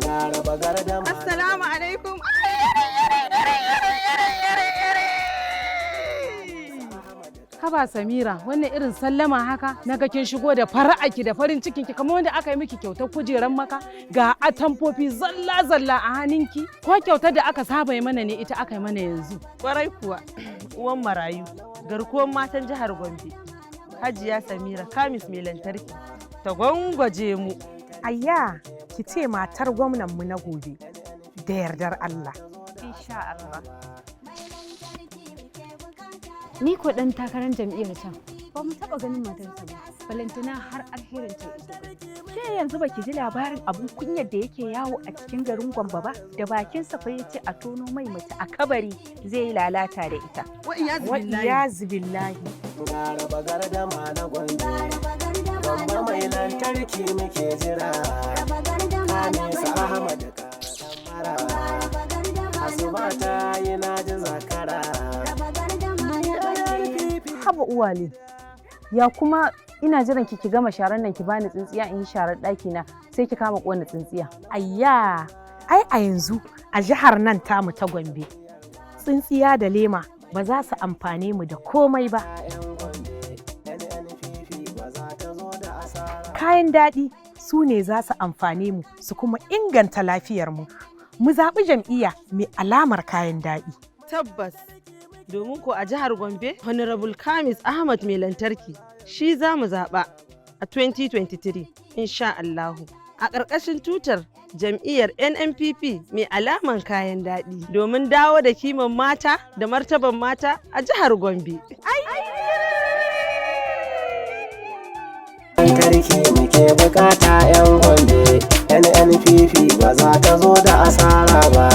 Ga raba gardama. Assalamu alaikum. Haba Samira, wannan irin sallama haka naga kin shigo da fara'aki da farin cikin ki kamar wanda aka yi miki kyautar kujeran maka ga atamfofi zalla zalla a hannunki, ko kyautar da aka saba yi mana ne ita aka yi mana yanzu? Kwarai kuwa, uwan marayu, garkuwar matan jihar Gombe. Hajiya Samira Kamis mai lantarki ta gwangwaje mu. Ayya, ki ce matar gwamnanmu na gobe da yardar Allah. Insha Allah. Ni ko ɗan takarar jam'iyyar can ba mu taɓa ganin matarsa ba, balantana har alherin ta iso gare. Ke yanzu baki ji labarin abun kunyar da yake yawo a cikin garin Gombe ba? Da bakinsa fa yace a tono mai mace a kabari zai yi lalata da ita. Wa iyazu billahi. Ga raba gardama na Gombe. Gombe mai lantarki muke jira. Hamisu Ahmad Mara. Asuba ta yi na ji zakara. Haba uwale, ya kuma ina jiran ki gama sharar nan ki bani tsintsiya in yi sharar ɗaki na, sai ki kama ƙona tsintsiya? Ayya, ai a yanzu a jihar nan tamu ta Gombe, tsintsiya da lema ba za su amfane mu da komai ba. 'Yan Gombe, NNPP ba za ta zo da asara. Kayan daɗi su ne za su amfane mu su kuma inganta lafiyarmu. Mu zaɓi jam'iyya mai alamar kayan daɗi. Tabbas. Domin ko a jihar Gombe, Honorable Kamis Ahmad mai lantarki shi za mu zaɓa a 2023, insha Allahu. A ƙarƙashin tutar jam'iyyar NNPP mai alaman kayan daɗi domin dawo da kiman mata da martaban mata a jihar Gombe. Lantarki muke bukata 'yan Gombe, NNPP ba za ta zo da asara ba.